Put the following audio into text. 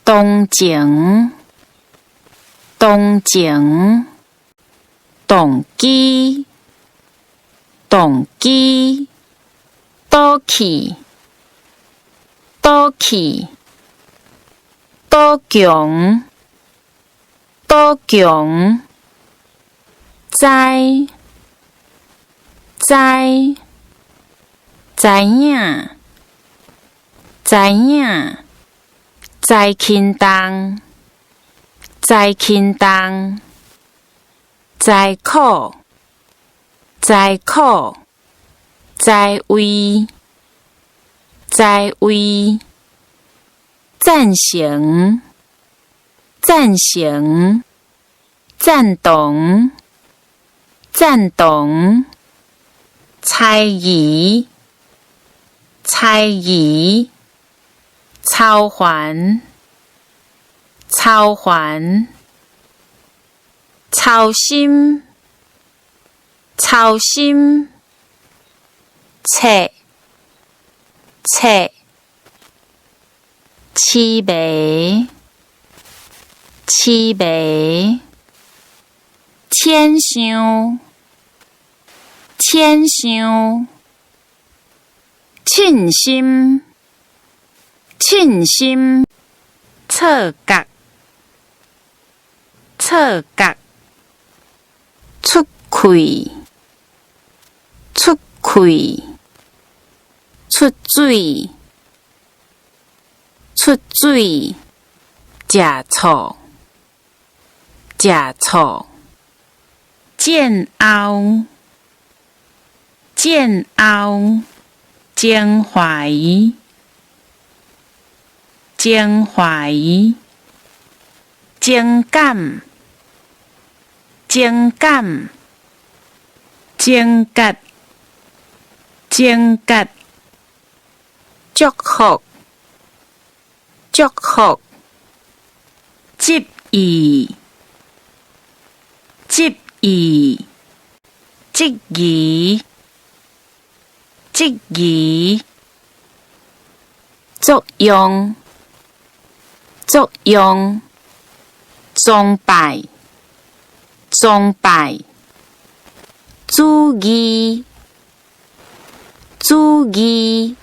同情，同情，動機，動機，倒去，倒去，賭強，賭強，知，知，知影，知影，知輕重，知輕重，知苦，知苦，知位，知位，贊成，贊成，贊同，贊同，猜疑，猜疑，操煩，操煩，操心，操心，冊，冊，痴迷，痴迷，淺想，淺想，稱心，稱心，錯覺，錯覺，出氣，出氣，出水，出水，食醋，食醋，戰後，戰後，情懷，情懷，情感，情感，情結，情結，祝福，祝福，執意，執意，質疑，質疑，作用，作用，崇拜，崇拜，主義，主義。